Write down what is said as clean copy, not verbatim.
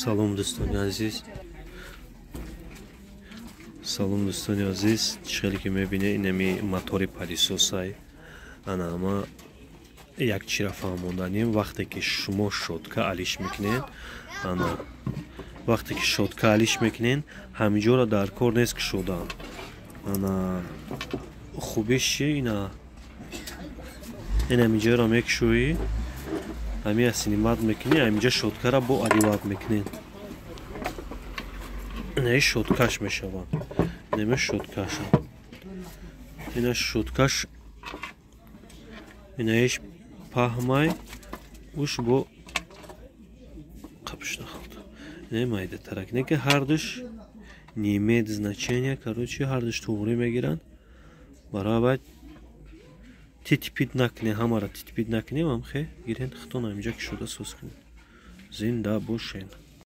Салом, дӯстони азиз, салом, дӯстони азиз. Чӣ хеле ки мебинед, инами мотори пылесосай. Ана, ама як чира фаҳмонданем: вақте ки шумо щётка алиш мекунед, ана, вақте ки щётка алиш мекунед, ҳаминҷоро дар кор нест кушодан. Ана, хубиш чи? Ина, ин ҳаминҷоро мекушоӣ, ҳамин снимать мекунӣ, ҳаминҷа щёткара бо одевать мекунед. Инаи щёткаш мешавад, инаме щёткаша, ина щёткаш, инаиш паҳмай, уш бо қапш нахӯрд, инаи майдатарак не, ки ҳардуш не имеет значения. Короче, ҳардуш туғрӣ мегиранд. Барои баъд титпит накунед, ҳамаро титпит накунем, амхе гирен, хитон ҳаминҷа кушода соз кунед. Зинда бошен.